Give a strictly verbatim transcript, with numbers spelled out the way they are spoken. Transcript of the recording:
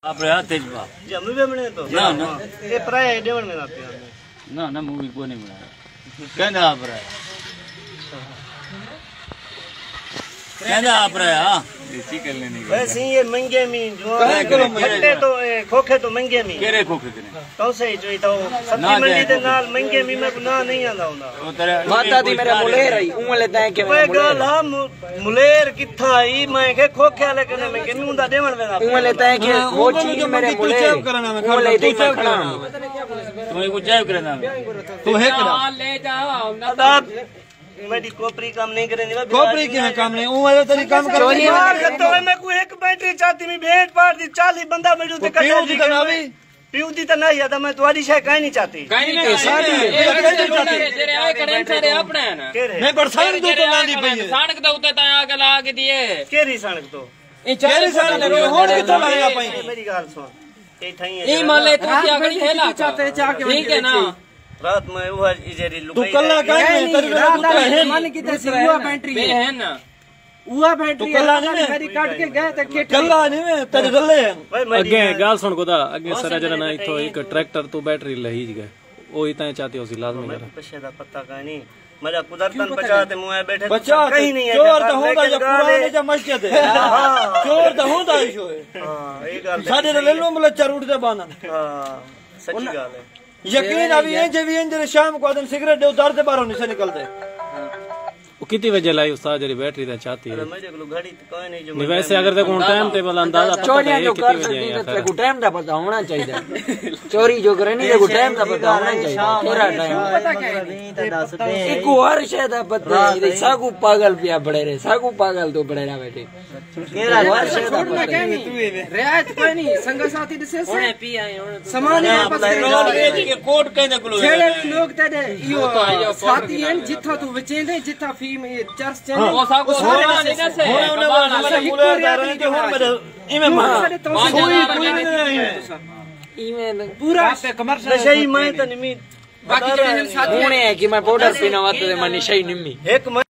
اپݨے ہتھ اچ پا۔ جی، ہم بھی بنے تو۔ نہ، نہ۔ یہ پرائے ڈیون میں آتے ہیں۔ نہ، نہ، مووی کوئی نہیں بݨایا۔ کہندا اپݨے۔ کہندا اپݨے، ہاں۔ ویسے یہ منگے می جو کہاں کرو منگے؟ کھٹے تو، اے، کھوکھے تو منگے می۔ کیڑھے کھوکھے کنے؟ کون سے جو تھا وہ سبزی نہ منڈی جائے دے کھوکھے۔ نال منگے می میں کو نہ نہیں آندا ہوندا۔ وہ تیرے ماتا دی میرے ملے رہی، اوں لے تائیں کہ اوے میرے ملے گل رہی۔ ہا، م-، ملیر کتھاں ہئی؟ میں کہ کھوکھے والے کنے میں کہ نوں دا ݙیوݨ وینا۔ اوں لے تائیں کہ ہاں، وہ اوں جو میرے منگی تو ملے، چیک کرنا میں اوں لے کھڑا، تائیں تو میں چیک کھڑا۔ کرنا۔ توں کو چیک کرنا۔ تو ہے کڑا۔ لے جا۔ ادا میری کوپری کم نہیں کرے نہیں۔ کوپری کیویں کم نہیں؟ اوں والے تیری کم کر۔ چوری مار کے تو میں کوئی ایک بیٹری چاتی میں بھیڑ پاڑ دی چالیس بندہ میرے تے پیو دی تناوی۔ پیو دی تے نہ، یا تاں میں تہاݙی شے کائیں نہیں چاتی۔ کائیں نہیں اے چاتی۔ ساݙی ہے۔ اے کائیں نہیں چاتی۔ جیڑھے آئے کھڑے ہیں سارے اپݨے ہیں نا۔ کیڑھے؟ نہیں، پر ساݙی سݨک دے تو لاندی پئی ہے۔ ساݙی سݨک دے اتے تاں آ کے لا کے دیے۔ کیڑھی سݨک تو؟ اے چالیس سال دے لوگ ہݨ کتھوں لایا پئی؟ اے میری ڳالھ سݨ۔ اے تھائیں ہے اے جیڑھا مالے نا۔ تو کیا کری ہے نا؟ چاتے چا کے ٹھیک ہے نا؟ رات میں وہ جیڑھی تو لکائی کلا رہ گئی۔ کائیں نہیں، تیرے رات کتھوں ہے؟ من کیتے سی، وہ بیٹری بے ہے۔ ہے نا۔ اوہا بیٹری تو کلا ہے، نہیں ہے۔ میری کٹ کے گئے تے کٹ کلا نہیں ہے، تیرے رلے ہیں۔ بھائی، میری اگے ڳالھ ڳالھ سݨ خدا، اگے سرا جڑا نا اتھوں ہک ٹریکٹر تو بیٹری لہی ڳئے۔ او اتھاں چاتی ہوسی لازمی میں کرا۔ پچھے دا پتہ کائیں نہیں۔ میرا قدرتاً بچا تے منہ بیٹھے بچا کہیں نہیں ہے چور جاتا، تے ہوندا لیکن یا ڳالھ قرآن ہے۔ ہے یا مسجد ہے۔ ہاں۔ چور تے ہوندا ایشو ہے۔ ہاں، یہ ڳالھ ساݙے تے لے لو ملچا روٹ دے باندن۔ ہاں، سچی ڳالھ ہے۔ یقین آوی ایں جے وی ایں جیڑھے شام کو آدن سگریٹ ݙیو، در دے ٻاہروں نہیں سے نکلدے۔ او کتنی وجہ لائی استاد جیڑھی بیٹری دا چاتی ہے؟ ارے میرے کولوں گھڑی تے کوئی نہیں جو نہیں، میں ویسے اگر تے کو ٹائم ٹیبل اندازہ پتہ چوریاں ہے جو کر کتنی وجہ سکدی ہے تے آخر؟ کو ٹائم دا پتہ ہونا چاہیے۔ چوری جو کرنی تے کو ٹائم دا پتہ ہونا چاہیے۔ کیڑا ٹائم؟ پتہ کیا ہے؟ ایکو ہر شے دا پتہ ہے، ساکو پاگل پیا بڑے رہے، ساکو پاگل تو بڑے رہا بیٹھے۔ کیڑا ٹائم؟ رعایت کوئی نہیں، سنگت ساتھی ݙسے سے۔ ہݨے پی آئے، ہݨے تو سامان ہے، بس کوٹ کہندے کولو جیڑھے وی لوگ تیݙے ایہو ساتھی ہیں، جتھاں توں وچیندے، جتھاں فیم، اے چرس چیندے، ہاں۔ او ساکو او سارے سارے ݙسے۔ ݙسے۔ ہݨے انہاں کول اساں ہک ملیر دار ہیں کہ ہݨ میݙے ایویں ماں۔ سارے توسیع سوئی کر پوری کے نہیں آئی۔ ایویں پورا نشئی میں تے نمی باقی جیڑھے ساتھی ہݨے ہے کہ میں پاؤڈر پینا وت تے میں نشئی نمی۔ ہک